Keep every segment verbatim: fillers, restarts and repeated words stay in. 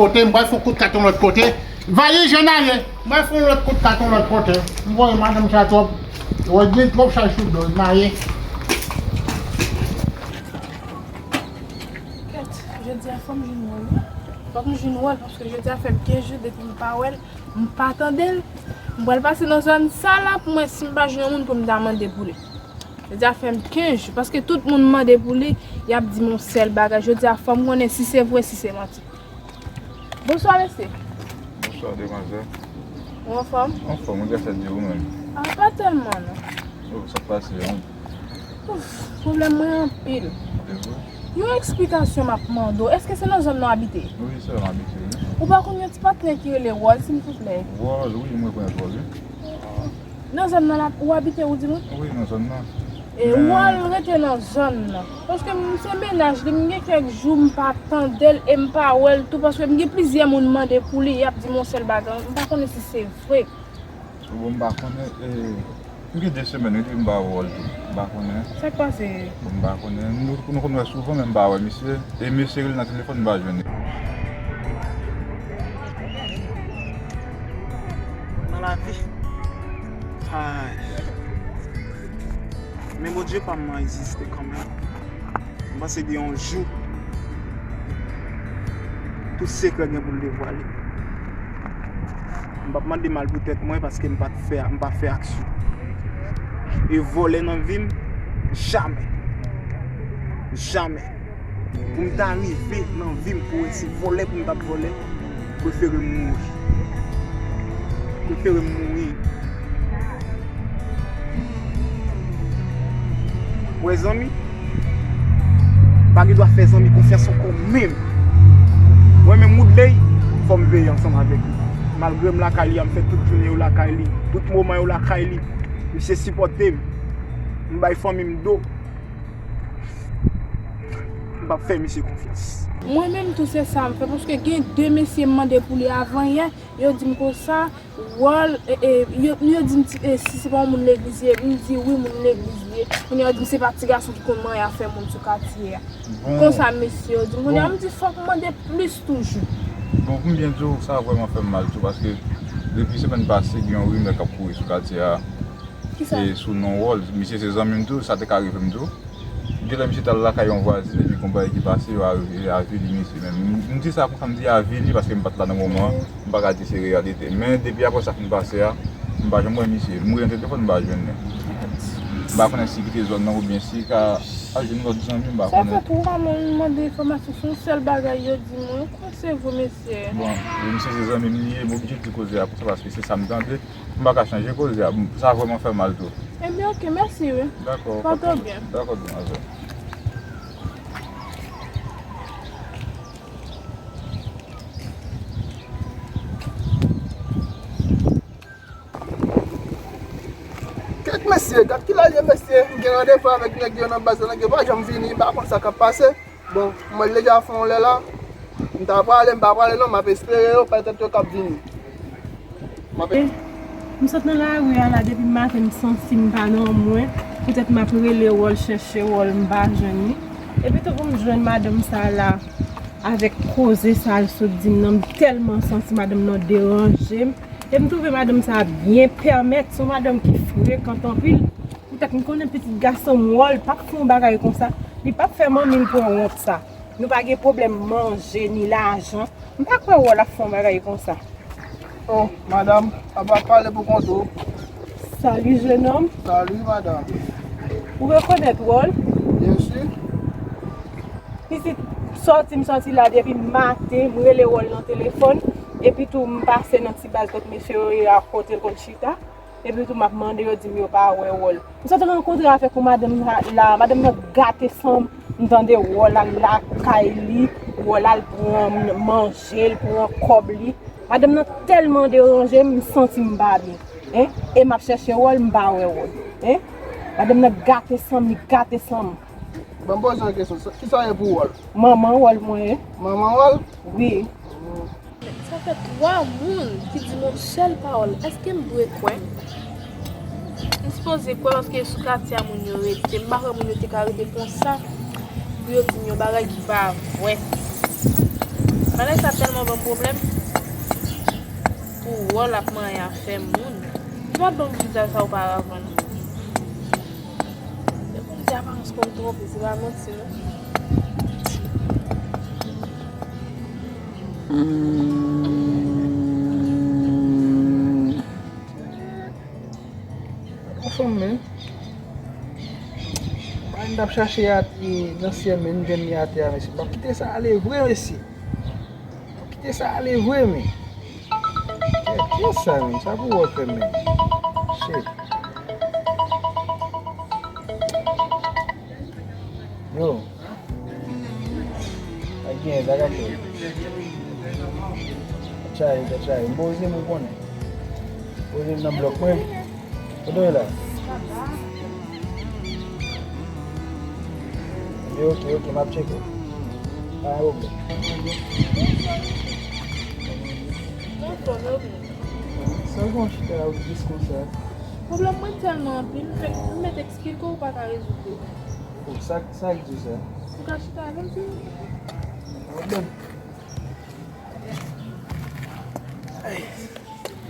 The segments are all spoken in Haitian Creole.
Kote, m pral fè yon kout kat yon lòt kote. Valiz, ann ale. M pral fè yon lòt kout kat yon lòt kote. M voye madanm sa twòp. Wè, gen twòp chaj sou do l, m ale. Kèt, jodi a fò m jwenn wòl, wi. Fòk m jwenn wòl, paske jodi a fè m kenz jou depi m pa wè l, m pa tande l. M pral pase nan zòn sa la pou m wè si m pa jwenn yon moun pou m ta mande pou li. Jodi a fè m kenz jou, paske tout moun mande pou li, y ap di m yon sèl bagay. Jodi a fò m konnen si se vre, si se manti. Bonswa, mesye. Bonswa, demwazèl. Ou anfòm? Anfòm, wi, grasye a Dye, ou menm? A, pa tèlman, non. Oh, sa k pase, non? Ouf, pwoblèm mwen anpil. Se vre? Yon eksplikasyon m ap mande w. Èske se nan zòn nan w abite? Wi, se la m abite, wi. Ou pa konn yon ti patnè ki rele Wòl, silvouplè? Wòl, wi, mwen rekonèt Wòl, wi. Nan zòn nan la, ou abite, ou di mwen? Wi, nan zòn nan. E men Wòl rete nan zòn nan. Paske m se mennaj li, m gen kèk jou m pa tande l e m pa wè l tou, paske m gen plizyè moun mande pou li, y ap di m yon sèl bagay, m pa konnen si se vre. Bon, m pa konnen, e, m gen de semèn, wi, depi m pa wè Wòl tou. M pa konnen. Sa k pase? Bon, m pa konnen. Nou, nou konn wè souvan, men m pa wè misye. E m eseye rele nan telefòn, m pa jwenn li. Nan lavi. Ay. Men Bondye pa m nan egziste kanmenm. M panse gen yon jou, tout sekrè gen pou l devwale. M p ap mande mal pou tèt mwen paske m pa t fè, m pa fè aksyon. E vòlè nan vi m, jamè. Jamè. Pou m ta rive nan vi m pou wè se vòlè pou m t ap vòlè, prefere m mouri. Prefere m mouri. Wè zanmi, pa gen dwa fè zanmi konfyans ankò menm. Mwen menm Woodley, fò m veye ansanm avèk li. Malgre m lakay li a, m fè tout jounen yo lakay li, tout moman yo lakay li. Misye sipòte m. M bay fanmi m do. M p ap fè misye konfyans. Mwen menm tou se sa m fè, paske gen de mesye m mande pou li avan yè, yo di m konsa, Wòl, e, e, yo, yo di m ti, e, si se pa yon moun legliz li ye, m di wi, moun legliz li ye. Kounye a yo di m se pa ti gason ki konn manyen afè moun sou katye a. Bon. Konsa mesye yo di m. Kounye a m di fòk m mande plis toujou. Bon, pou m byen di w, sa vrèman fè m mal tou, paske depi semèn pase, gen yon rimè k ap kouri sou katye a. Kisa? E sou non Wòl, misye se zanmi m tou, sa te ka rive m tou. Gen lè misye t al lakay yon vwazin, epi gon bagay ki pase, yo a-, avili misye. Men m, m di sa konsa, m di avili, paske m pa t la nan moman an, m pa ka di se reyalite. Men depi apre sa fin pase a, m pa janm wè misye. M rele nan telefòn, m pa jwenn li. M pa konnen si kite zòn nan oubyen si ka al jwenn lòt zanmi, m pa konnen. Sa fè twa mwa m mande enfòmasyon sou yon sèl bagay, yo di mwen, kwè se vre, mesye. Bon, e misye se zanmi m li ye, m oblije di koze a konsa, paske se sa m tande. M pa ka chanje koze a. Sa vrèman fè m mal tou. Ebyen, oke, mèsi wi. Dakò, pa twòp pwoblèm. Dakò, demwazèl. Kèt mesye, gad kilè l ye mesye, m gen randevou avèk nèg yo nan baz la, nèg yo pa janm vini, m pa konn sa k ap pase. Bon, mwen deja fè yon lè la. M ta prale, m pa prale non, m ap espere yo, petèt yo k ap vini. M ap M sot nan lari a la depi maten, m santi m pa nan mwen. Poutèt m ap rele Wòl, chèche Wòl, m pa jwenn li. Epi tou pou m jwenn madanm sa la, avèk koze sa l sot di m nan, m tèlman santi madanm nan deranje m. E m twouve madanm sa byen pèmèt, se yon madanm ki frekan anpil. Poutèt m konnen pitit gason m Wòl p ap fè yon bagay konsa. Li p ap fè manmi l pran wont sa. Nou pa gen pwoblèm manje ni lajan. M pa kwè Wòl ap fè yon bagay konsa. Oh, madanm, apa pale pou kont ou. Salut, jeune homme. Salut, madame. Ou rekonèt Wòl? Bien sûr. Pitit, sòti m sòti la depi maten, m rele Wòl nan telefòn. Epi tou m pase nan ti baz kot mesye yo ye a kote l konn chita. Epi tou m ap mande yo di m yo pa wè Wòl. M sot rankontre avèk yon madanm la, la, madanm nan gate san m, m tande Wòl al lakay li, Wòl al pran manje l, pran kòb li. Madanm nan tèlman deranje m, m santi m pa byen. Hein? E m ap chèche Wòl, m pa wè Wòl. Hein? Madanm nan gate san m, li gate san m. Ban m poze yon kesyon. Sa, kisa w ye pou Wòl? Manman Wòl mwen ye. Manman Wòl? Wi. Sa fè twa moun ki di m yon sèl pawòl. Èske m dwe kwè? M sipoze kwè paske sou katye a moun yo rete. M pa kwè moun yo te ka rete konsa pou yo di m yon bagay ki pa vrè. Vanessa tèlman ban m pwoblèm pou wòl ap manyen afè moun. Li pa t ban m vizaj sa oparavan non. Se pou m di aparans konn twonpe, se pa manti non. Hmm. Yon fanm men. Bagay m t ap chache a te nan syèl men m jwenn li atè a mesye. M p ap kite sa ale vre mesye. M p ap kite sa ale vre men. Kèt, kiyès sa menm? Sa pou wòl fè menm. Shit. Yo. Pa gen, pa gen. Atchaye, atchaye. M poze m ou konnen. Poze m nan blòk mwen. Kote w ye la? Yo, ok, ok, m ap tcheke w. Pa gen pwoblèm. Sa w gen w chita la ou tris konsa? Pwoblèm mwen tèlman anpil, m fèk, m mèt eksplike w, ou pa ka rezoud yo. Oh, sa, sa k di w sa? Ou ka chita avè m, silvouplè? Pa gen pwoblèm.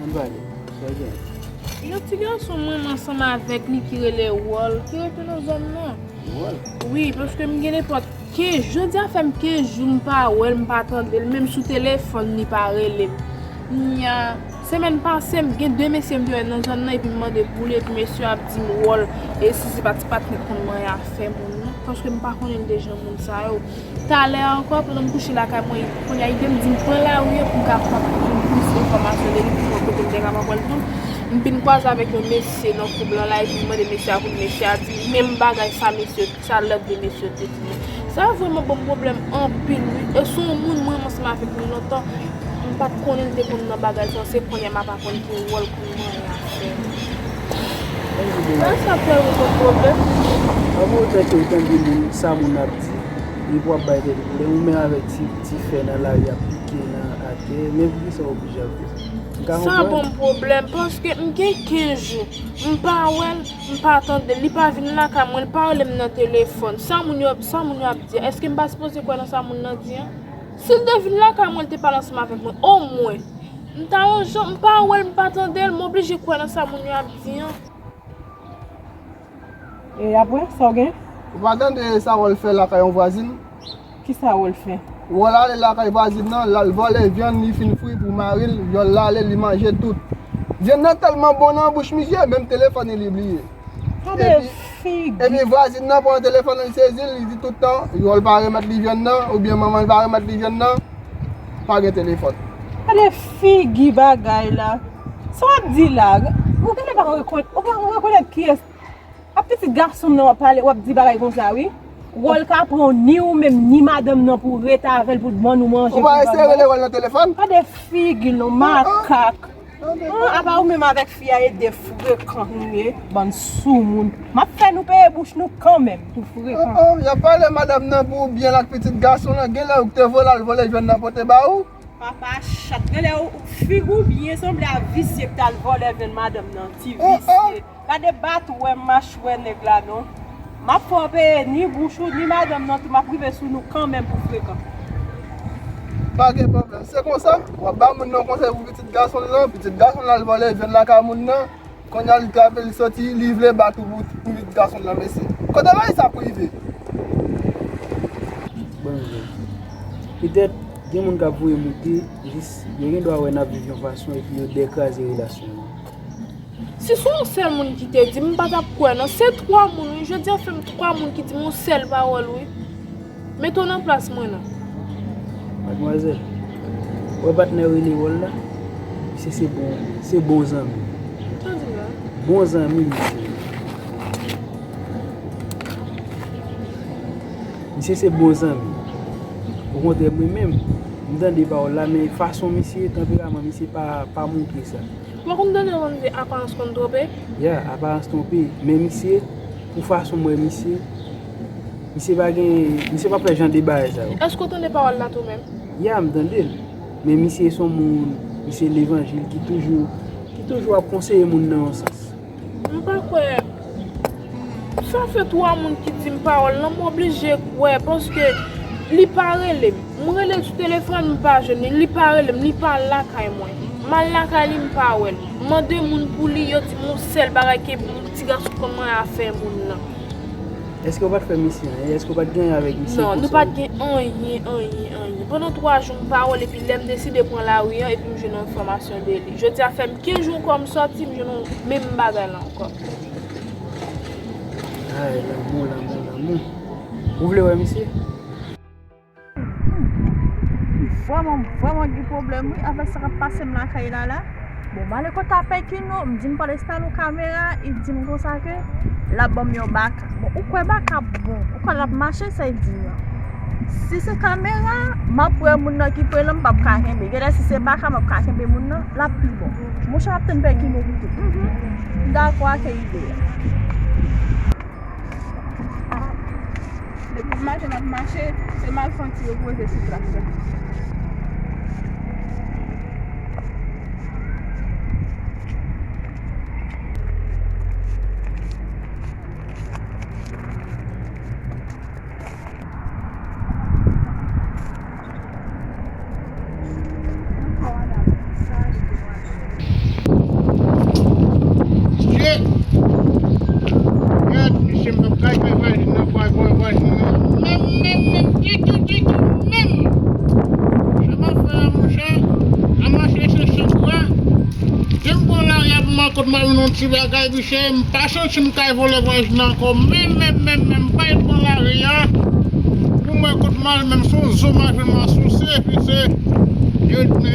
Ann pale, sa w gen? Yon ti gason mwen, m ansanm avèk li ki rele Wòl, ki rete nan zòn nan. Wòl? Wi, paske m gen nenpòt kenz, jodi a fè m kenz jou m pa wè l, m pa tande l, menm sou telefòn li pa rele m. Nya, semèn pase, m gen de mesye m te wè nan zòn nan, epi m mande pou li, epi mesye ap di m Wòl, e si se pa ti patnè k konn manyen afè moun nan, paske m pa konnen l de jan moun sa yo. Talè ankò, pandan m kouche lakay mwen, kounye a ide m di m pran lari a pou m ka pran plis enfòmasyon de li, pou m wè kote m te kapab wè l tou. M vin kwaze avèk yon mesye nan koub lan la, epi m mande mesye a pou l, mesye a di m menm bagay sa mesye, sa lòt de mesye yo te di mwen. Sa vrèman ban m pwoblèm anpil, wi. E se yon moun mwen, m ansanm avèk li lontan, m pa t konnen l te konn nan bagay sa yo, se kounye a m ap aprann ki wòl konn manyen afè. Sa, sa fè yon gwo pwoblèm. Avan ou tande, ou tande moun, sa moun ap di, epi w ap bay tèt ou pwoblèm, ou menm avèk ti, ti fè nan lari ap pike nan atè, men poukisa w oblije ap fè sa? M ka konprann. Sa ban m pwoblèm, paske m gen kenz jou, m pa wè l, m pa tande l, li pa vin lakay mwen, li pa rele m nan telefòn. Sa moun yo, sa moun yo ap di a, èske m pa sipoze kwè nan sa moun nan di a? Si l te vin lakay mwen, li te pale ansanm avèk mwen, omwen, m ta yon jan, m pa wè l, m pa tande l, m oblije kwè nan sa moun yo ap di a. E apre, sa w gen? Ou pa tande sa Wòl fè lakay yon vwazin? Kisa Wòl fè? Wòl ale lakay vwazin nan, l al vòlè vyann, li fin fri pou mari l, vyòl la ale, li manje tout. Vyann nan tèlman bon nan bouch misye, menm telefòn li, li bliye. Gade figi. Epi vwazin nan pran telefòn nan, li sezi l, li di tout tan, Wòl pa remèt li vyann nan, oubyen manman l pa remèt li vyann nan, pa gen telefòn. Gade figi bagay la. Sa w ap di la? Ou genlè pa rekonèt, ou pa rekonèt kiyès? A pitit gason m nan w ap pale, w ap di bagay konsa, wi. Wòl ka pran w ni ou menm, ni madanm nan pou w rete avè l, pou l ban nou manje, pou l ban nou. Ou pa eseye rele Wòl nan telefòn? Gade figi l non, makak. An, apa ou menm avèk fi a e de frekan nou ye, bann soumoun. M ap fè nou peye bouch nou kanmenm pou frekan. An, an, y ap pale madanm nan pou w byen l ak pitit gason lan, genlè ou te voye l al vòlè vyann nan pote ba ou. Papa chat, genlè ou, figi w byen sanble a visye k t al vòlè vyann madanm nan, ti visye. Gade bat ou wè m mach wè nèg la non. M ap fè w peye ni bouch ou, ni madanm nan tou, m ap rive sou nou kanmenm pou frekan. Pa gen pwoblèm. Se konsa, w ap ba moun nan konsèy pou pitit gason l lan, pitit gason l al vòlè vyann lakay moun nan, kounye a li trape, li soti, li vle bat ou pou, pou pitit gason l lan, mesye. Kote bagay sa prive? Bon, petèt, gen moun k ap voye moute, jis, yo gen dwa wè n ap viv yon fason epi yo dekraze relasyon an. Si se yon sèl moun ki te di m, m pa t ap kwè non. Se twa moun, wi. Jodi a fè m twa moun ki di m yon sèl pawòl, wi. Mete w nan plas mwen non. Madmwazèl, ou wè patnè w rele Wòl la? Misye se bon, se bon zanmi. Sa w di la? Bon zanmi misye. Misye se bon zanmi. Okontrè, mwen menm, m tande pawòl la, men fason misye, tanperaman misye pa, pa montre sa. Mwen konn tande yo konn di aparans konn twonpe. Yeah, aparans twonpe. Men misye, pou fason m wè misye, misye pa gen, misye pa fè jan de bagay sa yo. Èske w tande pawòl la tou menm? Yeah, m tande l. Men misye se yon moun, misye levanjil ki toujou, ki toujou ap konseye moun nan yon sans. M pa kwè. Sa fè twa moun ki di m pawòl lan, m oblije kwè, paske li pa rele m. M rele l sou telefòn, m pa jwenn li, li pa rele m, li pa lakay mwen. M al lakay li, m pa wè l. M mande moun pou li, yo di m yon sèl bagay ke ti gason konn manyen afè moun nan. Èske w pa t fè misye anyen? Èske w pa t gen anyen avèk misye? Non, nou pa t gen anyen, anyen, anyen. Pandan twa jou, m pa wè l, epi lè m deside pran lari a, epi m jwenn yon enfòmasyon de li. Jodi a fè m kenz jou ankò m sòti, m jwenn yon menm bagay la ankò. Ay, lanmou, lanmou, lanmou. Ou vle wè misye? Vrèman, vrèman gen pwoblèm wi avèk sa k ap pase m lakay la la. Bon, m ale kote Apèkino, m di m pral enstale yon kamera, li di m konsa ke l ap ban m yon baka. Bon, ou kwè baka bon, ou kwè l ap mache, sa l di m nan. Si se kamera, m ap wè moun nan ki pran l lan, m p ap ka kenbe. Genlè si se baka, m ap ka kenbe moun nan, l ap pi bon. Monchè, m ap tann Pèkino pito. Mhm. M dakò ak ide a. Depi m mache, m ap mache, se malfantye yo poze sou tras la. Kèt! Kèt, misye m t ap kay kay vwajin nan, vwajin nan. Menm, menm, menm, ditou, ditou, menm! Sa m ap fè a, monchè, a mache se chanpwa. Depi m pran lari a pou m al kot mari m nan yon ti bagay, misye, m pa santi m kay vole vwajin nan ankò, menm, menm, menm, menm, m pa pral pran lari a. Pou m wè kot mari m, menm se yon zo m al jwenn m al souse, epi se, yo, m p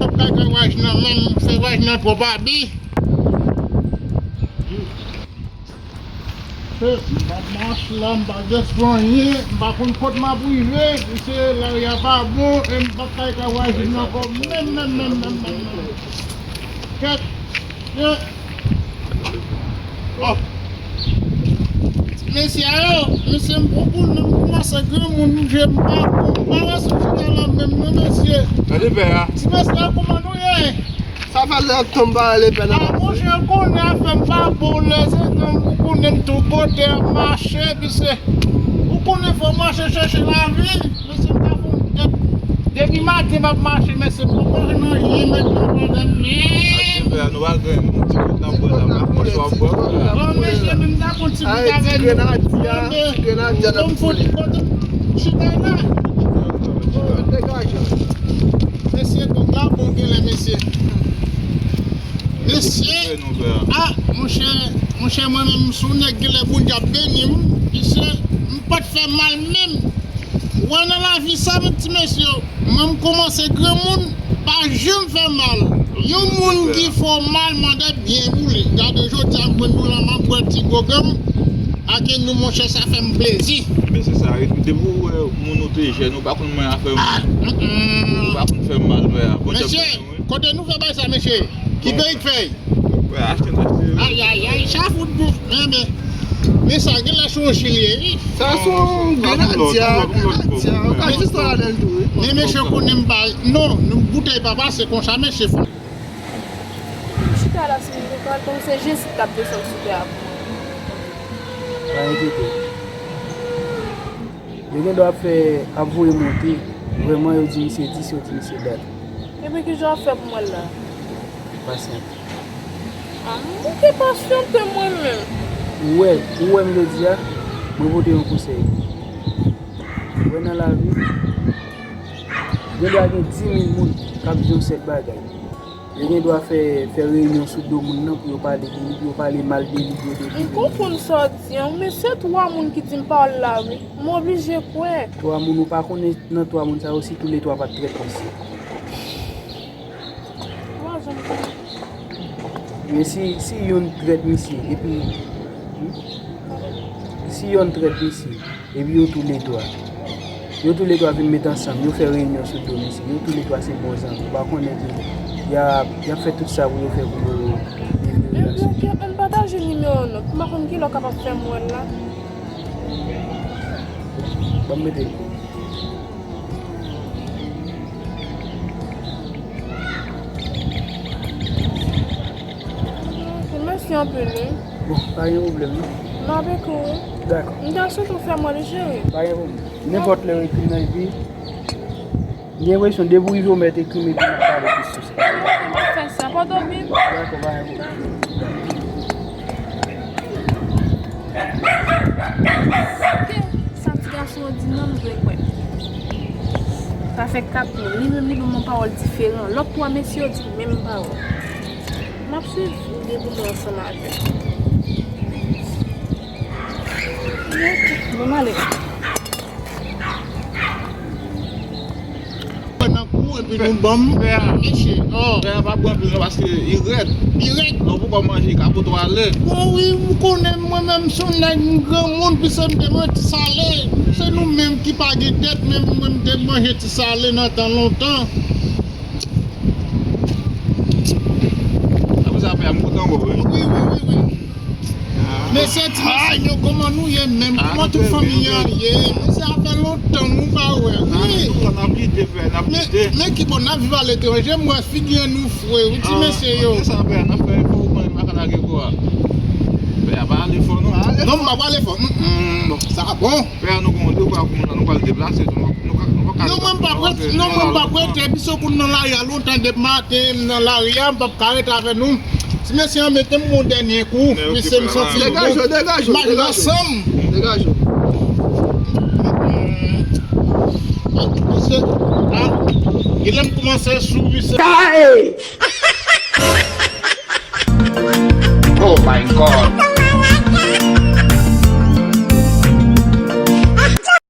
ap kay kay vwajin nan, menm, fè vwajin nan twòp abi. M ap mache la, m pa gen espo anyen, m pa konn kot m ap rive, misye, lari a pa bon, e m p ap kay kay vwajin nan ankò, menm, menm, menm, menm, menm, menm. Kèt, kèt. Oh. Mesye a yo, mesye m poko nan m kòmanse granmoun, je m pa, m pa wè sou chita la menm non, mesye. Gade pè a. Ti mesye a, kòman nou ye? Sa fè lè ap tonbe ale pè nan. Ah, monchè, ou konnen afè m pa bon, lè se tan ou konnen m tou kote ap mache, epi se, ou konnen fò mache chèche lavi, mesye m ta fè yon tèt. Depi maten m ap mache, mesye m poko jwenn anyen, mesye m poko jwenn anyen. Pè a, nou pa gen yon ti kout nan bwè la, pa konn si w ap bwè. Bon, mesye, men m ta konn ti kout avè nou. Ti grenadye a, ti grenadye a. Bon, m fout kote m chita la. Degaje. Mesye, kòb la bon genlè, mesye. Mesye, ah, monchè, monchè, mwen menm, m se yon nèg genlè Bondye ap beni m, mesye, m pa t fè mal menm. Wè nan lavi sa, men ti mesye, mwen m kòmanse granmoun, pa janm fè mal. Yon moun ki fè w mal, mande byen pou li. Gade jodi a, m pran dola, m ap pran ti gwogan m, ak nou, monchè, sa fè m plezi. Men se sa, depi w wè moun ou te jèn, ou pa konn manyen afè moun. Ou pa konn fè mal, frè. Mesye, kote nou fè bay sa, mesye? Ki peyi k fè l? Ay, ay, ay, sa fout bon. Men, men, men sa, genlè se yon chili, wi. Sa se yon grenadya, grenadya. Ou ka jis pale avè l tou, wi. Men mesye konnen m pa, non, nou boutèy pa pase konsa, mesye fò. Chita la, si m te pral tonbe, se Jezi k ap desann sou tè a pou mwen. Pa enkyete w. Yo gen dwa ap fè, ap voye monte. Vrèman, yo di misye dis, yo di misye dat. Epi kijan w ap fè pou mwen la? Pasyante. Ah, m bouke pasyante mwen menm. Ou wè, ou wè m jodi a, mwen pote yon konsèy. Ou wè nan lavi, gen dwa gen dis mil moun k ap di yon sèl bagay. Yo gen dwa fè, fè reyinyon sou do moun nan pou yo pale de li, pou yo pale mal de li, de li. M konprann sa w di an, men se twa moun ki di m pawòl la, wi. M oblije kwè. Twa moun, ou pa konnen nan twa moun sa yo si toulètwa pa t trèt misye. Twa moun. Men si, si youn trèt misye, epi, hmm? Si youn trèt misye, epi yo toulètwa. Yo toulètwa vin met ansanm, yo fè reyinyon sou do misye. Yo toulètwa se bon zanmi. Ou pa konnen ke y ap, y ap fè tout sa pou yo fè pou yo devni relasyon. Ebyen, ok, ann pataje nimewo nou. M pa konn kilè w kapab fè m wè l la. Ban m mete l. Mèsi anpil, wi. Bon, pa gen pwoblèm, non. M ap ekri w, wi. Dakò. M ta swete w fè m wè li, cheri. Pa gen pwoblèm. Nenpòt lè w ekri m nan, epi M gen enpresyon depi w rive w mèt ekri m epi n ap pale plis sou sa. Mwen fè sa, Pòtoprens. Dakò, pa gen pwoblèm. Sa ti gason an di non, m vle kwè. Sa fè kat moun. Li menm li ban m yon pawòl diferan. Lòt twa mesye yo di menm pawòl. M ap swiv devoulman ansanm avè l. Bon, m ale. Nan kou, epi nou ban m. Fè a. Mesye, oh. Fè a pa bon anpil non, paske li rèd. Li rèd. Lè w poko manje, li ka pote w ale. Bon, wi, ou konnen mwen menm, se yon nèg, m granmoun, pi se m te manje ti sale. Se nou menm ki pa gen tèt, menm mwen, m te manje ti sale nan tan lontan. Apre sa, fè a, m kontan wè w, wi. Wi, wi, wi, wi. Mesye, ti mesye yo, kòman nou ye menm? Kòman tout fanmi an ye? Mesye, sa fè lontan nou pa wè, wi. N ap lite, frè, n ap lite. Men ki bò n ap viv aletranje, m wè figi an nou fre, wi, ti mesye yo. Sa fè, n ap fè efò, ou konnen n pa ka lage kò a. Frè, pa ale fò, non. Non, m pa prale fò. Mm, mm. Sa bon. Frè, nou gon devwa pou nou, nou pral deplase tou, nou, nou ka, nou ka. Non, mwen m p ap rete, non, mwen m p ap rete, piske kounye a lari a lontan depi maten, m nan lari a, m p ap ka rete avè nou. Ti mesye an mete m yon dènye kou, mesye m santi m bon. Degaje w, degaje w, degaje w. Degaje w. Mesye, a, genlè m kòmanse sou misye. Oh my God.